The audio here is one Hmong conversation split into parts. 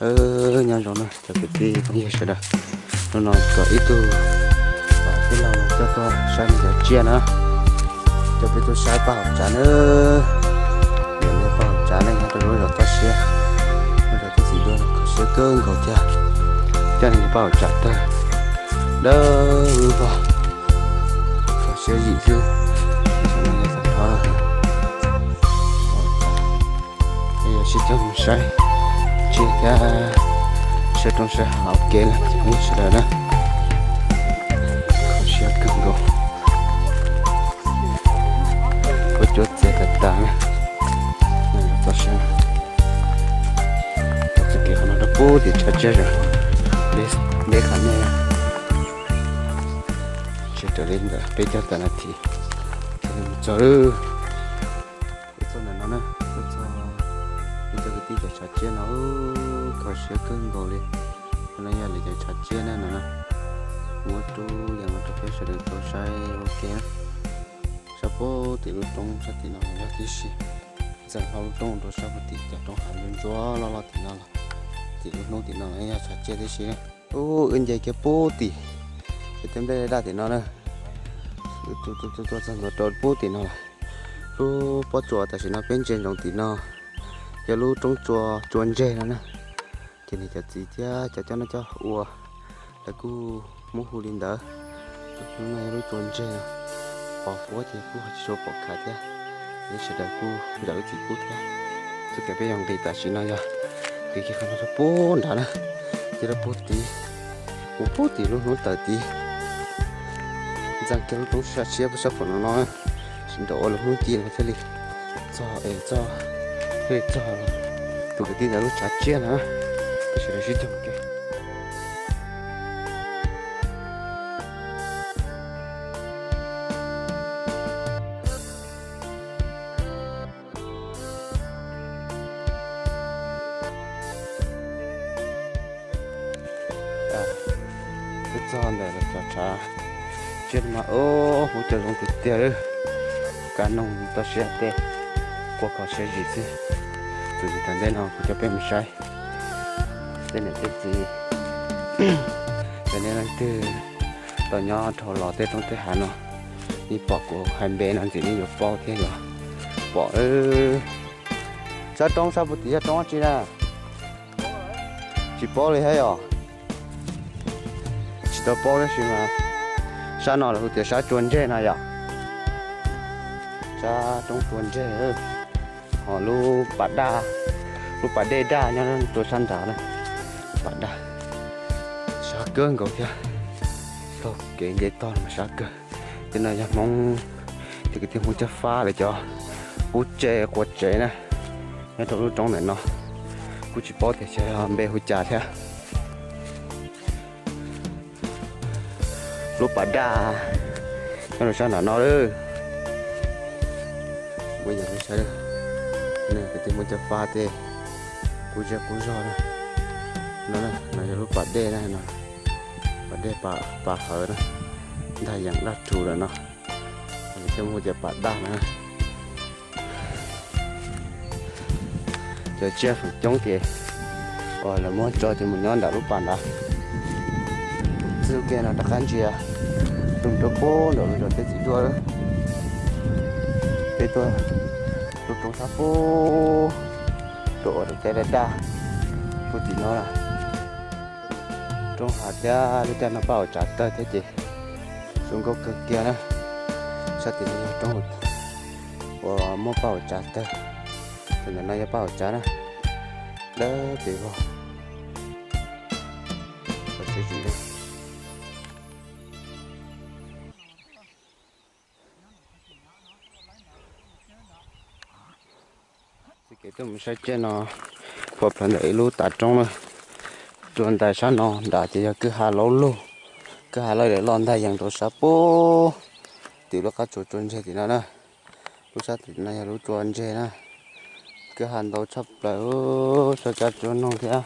Nyob zoo na cov kwv tij phooj ywg sawv daws, hnub no kom ib tug tij laug coj tuaj saib nws cov tsiaj na, coj peb tuaj saib paj haum tsav na. Yog nej paj haum tsav nej nyob rau lub zos toj siab, lub zos toj xim dua no kho siab kawg nkaus thiab, coj nej paj haum tsav tawg dawb vog, kho siab zim xwb. Yog sib coj mus saib tsiaj thiab saib roob saib hav ua ke na tsoom phooj ywg sawv daws na. Kho siab kawg nkaus, ua cuab txiav tas tas na. Txoj kev qhov no rau pub tim tshav tsiaj, deb qhov nej tsis raws li ntawm peb caug tawm nas this txog lawm. Peb txog ntawm no na, peb txog, peb txog kwv tij cov tshav tsiaj no, kho siab kawg nkaus li. Qhov no yog lawv cov tshav tsiaj na no na. Muab rub yees los rau peb sawv daws tau saib ua ke na. Sab pem tim lub roob sab tim no yog tib si, txawm hlo lub roob rau sab pem tim cov roob hav ntsuab ntsuab loj loj tim no los, tim lub hnub tim no yog tshav tsiaj tib si na. Ub, wb nce kiag pub tim, ces tej nplej daj tim no na. Tuaj txog ntawm rau pub tim no lawm. Lub pob tsuas tam sim no peb ntsia ntsoov tim no yog lub roob tsua, tsua ntseg no na. Ces nws cov txiv thiab cov coj noj coj ua lawv kuj muab hu li ntawd. Lub no yog lub tsua ntseg no, pos huab ces kuj tsis tshua pom khav thiab. Peb sawv daws kuj zam lub txim pub thiab. Txoj kev peb yuav nqis tam sim no yog nqis kiag qhov no rau pub nrad na, ces rau pub tid, mus pub tim lub hnub tawm tid, ntxeev kiag lub roob sab siab sab pem no no, sim nraum ua lub hnub ci no thiaj li txog es txog, thiaj li txog tus kwv tij ntawd lub tshav tsiaj no. Peb sawv daws sib cog mus ke. Twb txog ntawm lawv cov tshav tsiaj mas, ub, huv cov zoo tiag tiag li. Kab noog toj siab tej, quaj kho siab zim xwb. Txuas ntxiv tom ntej no kuv coj peb mus saib tej niam tej txiv, yog nej leej twg tau nyob dhau los tej roob tej hav no, yeej pom kuv hais npe no ntxiv nej yuav paub thiab yuav pom. Sab roob sab puag tim yog roob dab tsi na? Tsis paub li thiab yom. Tsis tau paub tab sis mas sab no lawv hu tias sab tsua ntseg no yom. Sab roob tsua ntseg, ho lub pas daj, lub pas dej daj nyob rau sab nrad na. Pas daj sab kawg nkaus thiab, taug kev nce toj no mas sab kawg. Tej no yog Hmoob, tej kwv tij Hmoob Caj Fab lawv cov pub tsev qua tsev na, nyob rau lub roob ntawm no. Kuj tsis paub tias xyov yog npe hu cas thiab. Lub pas daj nyob rau sab nram no lawm. Muaj yog saib, kwv tij Hmoob Caj Fab tej qub zej qub zog na. No, no yog lub pas dej na, pas dej pas hawv na, ntag yees daj rhuv lawm no. Lawv thiaj hu tias pas daj no. Cov tsiaj feem coob ces lawv muab tso ces mus nyob nram lub pas nrad. Txij lub ke no rov qab ntsia mus rau pub nram lub zos Teb Txiv Duaj lawm. Peb tuaj lub roob sab pub, rau uas rau caij daj daj puag tim no na. Roob hav thiab lub caij no paj haum tsav tawg thiab ces zoo nkauj kawg kiag na. Sab tim no yog roob uas muaj paj haum tsav tawg, ntawm no yog paj haum tsav na, dawb pes vog. Txoj kev tuaj mus saib tsiaj no, puag plhawv ntawm ib lub tav roob na, rau ntais sab no nrad ces yog kwj ha laub lug, kwj ha laub lawm loj ntag yees rau sab pub tim lub qab tsua tsua ntseg tim no na. Lub sab tim no yog lub tsua ntseg na, kwj ha ntau tshaj plaws, tsua cab tsua noog thiab.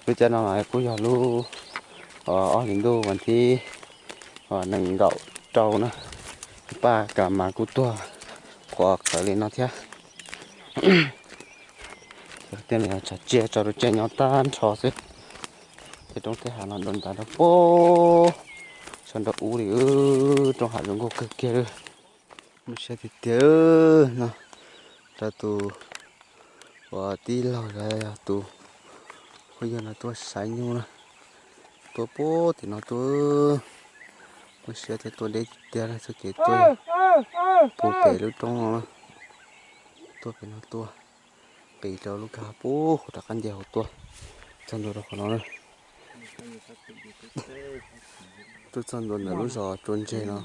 Lub caij no los kuj yog lub ob hlis ntuj vas thib nees nkaum rau na, paj kas mas kuj tuag qhuav qhawv li no thiab. Tej no yog tshav tsiaj tso rau tsiaj nyob tag nrho xwb. Tej roob tej hav no dua ntas rau pem, txog nram ub li, roob hav zoo nkauj kawg kiag li. Muaj siab tiag tiag no, rau tus uas tij laug los yog tus phooj ywg no tuaj saib nyuj na, tuaj pem tim no tuaj, muaj siab thiab tuaj deb tiag tiag na, txoj kev tuaj puag pem lub roob no na, tuaj pem no tuaj, qis rau lub kwj ha puag rov qab nce hauv tuaj, txog ntua rau qhov no na. Tuaj txog ntua ntawm lub zos tsua ntseg no.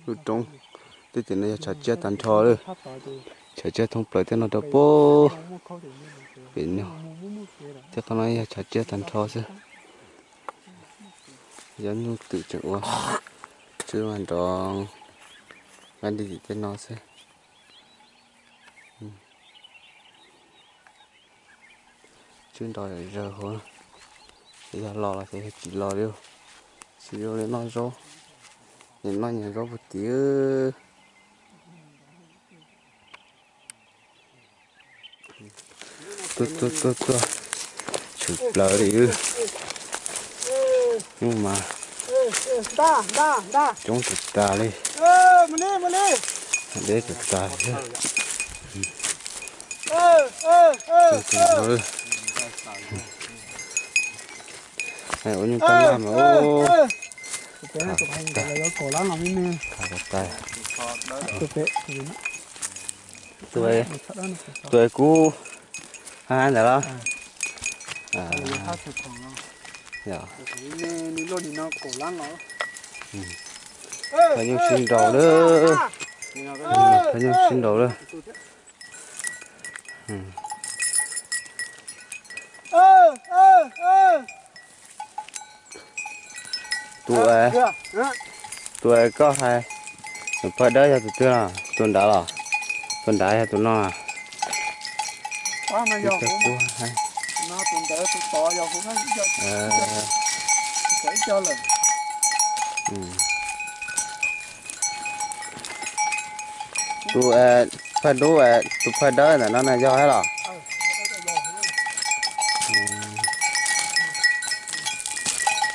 Lub roob, tej tim no yog tshav tsiaj tag nrho lawm. Tshav tsiaj thoob plaws tej no rau pem, pem no. Tej qhov no yog tshav tsiaj tag nrho xwb. Yog nyuj twm tseem ua tswb mas nrov nqaij nti tim tej no xwb. Tswb nrov zawg hauv, yog los los ces yog tsis los li. Tsis zoo li noj zaub, nim noj nyias zaub puag tim. Tuaj tuaj tuaj tuaj, tshwm plaws li. Nyuj mas coob tsis tas li, deb tsis tas li. Ua nyuj taj laj mas ub, tas tas. Tus, tus kuv hab ntawd los. Phav nyuj sib nraus lawm, phav nyuj sib nraus lawm. Tus, tus koj hais, tus phaj dawb yog tus twg los? Tus nrad los? Tus nrad yog tus no. Tus phaj dub, tus phaj dawb ntawm no na yog thiab los?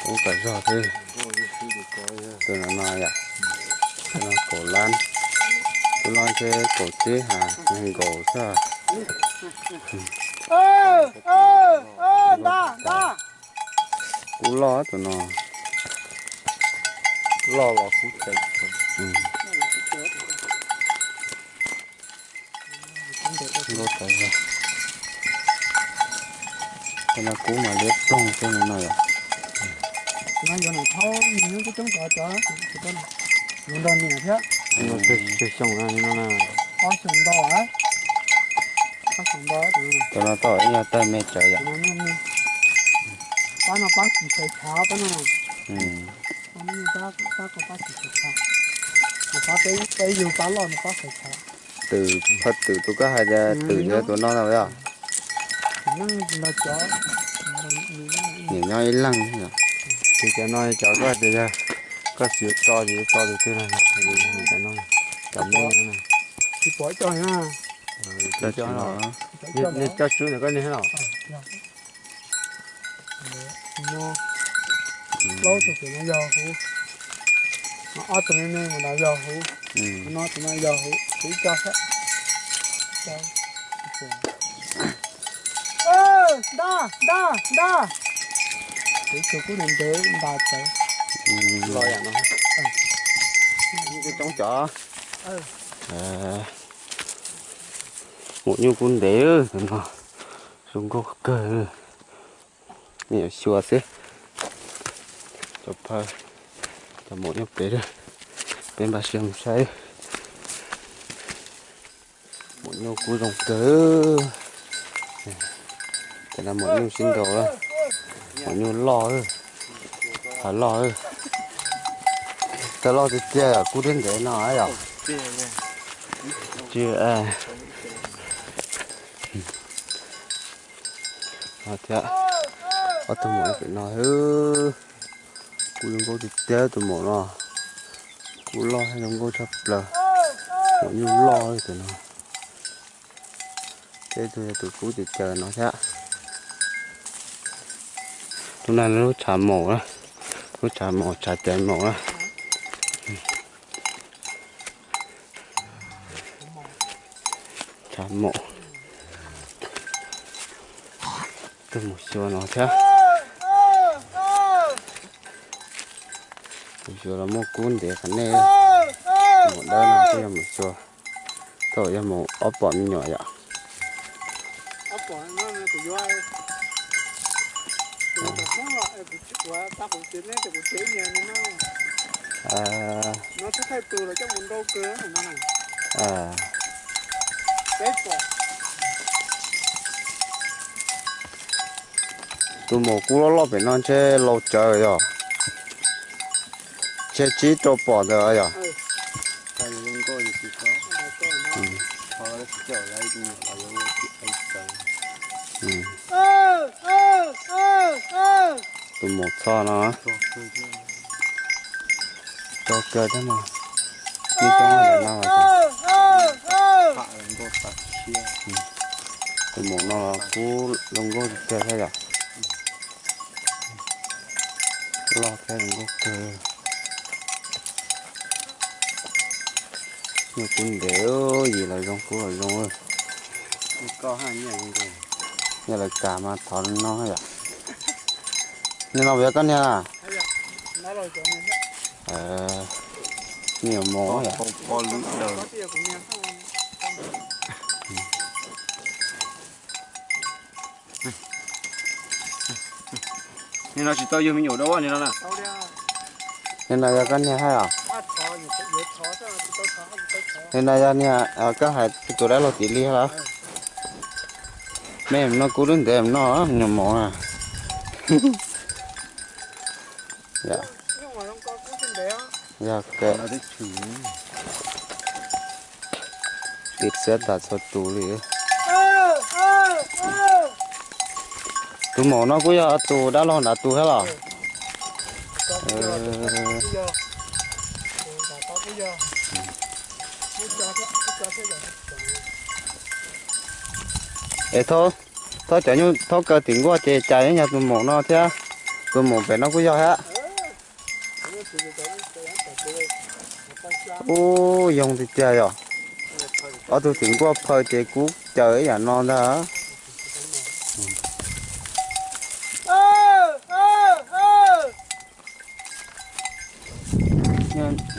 Ub, tas zog xwb. Tus no no yom, tus no kaum lab, tus no ntshe kaum tsib ha, nkaus xwb. Kub loj tus no, loj los kub tseem. Nkauj tas zog. Tej no kub mas liab ploog xwb no yom. Yuav nrog niam thiab. Tsawg xyoo no no na? Ob xyoo ntau, ob xyoo ntau. Tus no tau ib nyuag tawg me tsawv yom. Pab no pab tsis sawv tshav pab no. Pab no pab tsis sawv tshav. Pab peb yug pab loj no pab sawv tshav. Twm, phaj twm tus koj hais tias twm yog tus no na yom. Nim nyob ib leeg. Tus cov no cov koj tias yog koj tsis tso ces tso tus twg no, cov me no. Tsis pom cov na. Nej coj tswb ntawm koj niag los? Plaub tug pem no yog huv, ob tug me me mus ntawd yog huv, no tus no yog huv, huv ib co thiab. Nta, nta, nta. Tus kuj ntev ntev nta tawv. Los yam no. Coob cov. Maum nyuj kub ntev tus no, zoo nkauj kawg. Me nyuam xyuas xwb. Cov phaw, cov maum nyuj pem, peb npaj siab mus saib. Maum nyuj kub zoo kawg. Cov no maum nyuj sib nraus, maum nyuj loj, hav loj. Tawv loj tiag tiag, kub thiab ntev no yom. Tsis, thiab ob tug maum pem no, kub zoo nkauj tiag tiag tus maum no. Kub loj zoo nkauj tshaj plaws, maum nyuj loj tus no. Peb tug yog tus kub ces caws no thiab. Lub no lub tshav maum na, lub tshav maum tshav cawv maum na. Tshav maum. Tuaj mus xyuas no thiab. Mus xyuas los muaj kub ntev qhov nej. Mus dawb no twb yog mus xyuas. Thaum yog mus ob pom me nyuam yom. Tus maum kub loj loj pem no ntshe laus tsawv yog, ntshe tsib rau pom ntawd yog. Tus maum txho no tso kawg thiab mas, ib tug no. Tus maum no los kub zoo nkauj tiag thiab yom. Loj thiab zoo nkauj kawg. Nyuj kub ntev, yim los zoo kub los zoo. Nyiaj lawv kam mas thov no yom. Niag no puas yog koj niag? Me nyuam maum yom. Niag no tsis tau yug me nyuam dua niag no na. Niag no yog koj niag hab os? Niag no yog niag koj hais tus dab laug tim li los? Mej noj kub lub ntev noj me nyuam maum na. Yog kawg. Tim xiab tas txhua tus li. Tus maum no kuj yog tus dab laug nrad tus thiab los? Es thaub, thaub cov nyuj thaub kaw tim nkuaj ces cas yeej yog tus maum no thiab. Tus maum pem no kuj yog thiab. Ub, yoo tiag tiag yom. Ob tug tim nkuaj phaw ces kub caws ib yam no ntag.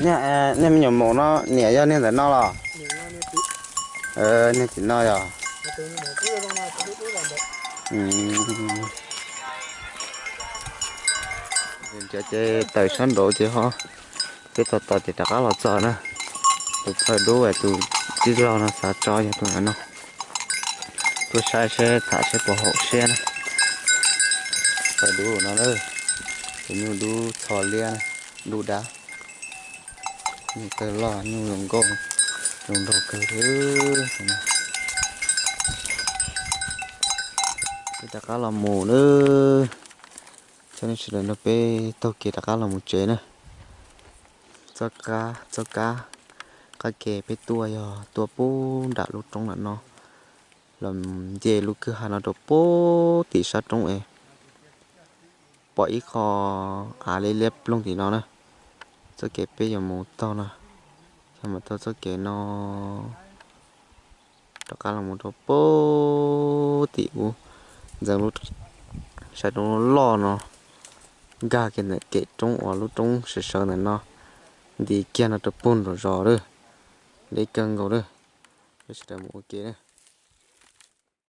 Niag me nyuam maum no niam yog niag ntawm no los? Niag tim no yog. Ces tawm sab nraud ces ho peb tos tos ces rov qab los txog na. Tus phaw dub es tus tij laug no xav tso yog tus ntawm no. Tuaj saib seb tham seb puas haum siab na. Phaw dub no na, tus nyuj dub txho liab, dub dab. Nyuj tawg loj, nyuj zoo nkauj, zoo nraug kawg li. Peb rov qab los mus na. Coj nej sawv daws nrog peb taug kev rov qab los mus tsev na. Txoj kab, txoj kab qab ke peb tuaj yog tuaj pub nram lub roob ntawm no, los nce lub kwj ha no rau pub tim sab roob es pom ib qho av liab liab ploog tim no na. Txoj kev peb yuav mus taug no, yog mus taug txoj kev no rov qab los mus rau pub tim ub, ntxeev lub sab roob loj no, nkag kiag ntawm kem roob uas lub roob sawv sawv ntawm no, nti kiag no rau pug nram zos lawm. Deb kawg nkaus lawm. Peb sawv daws mus ua ke na.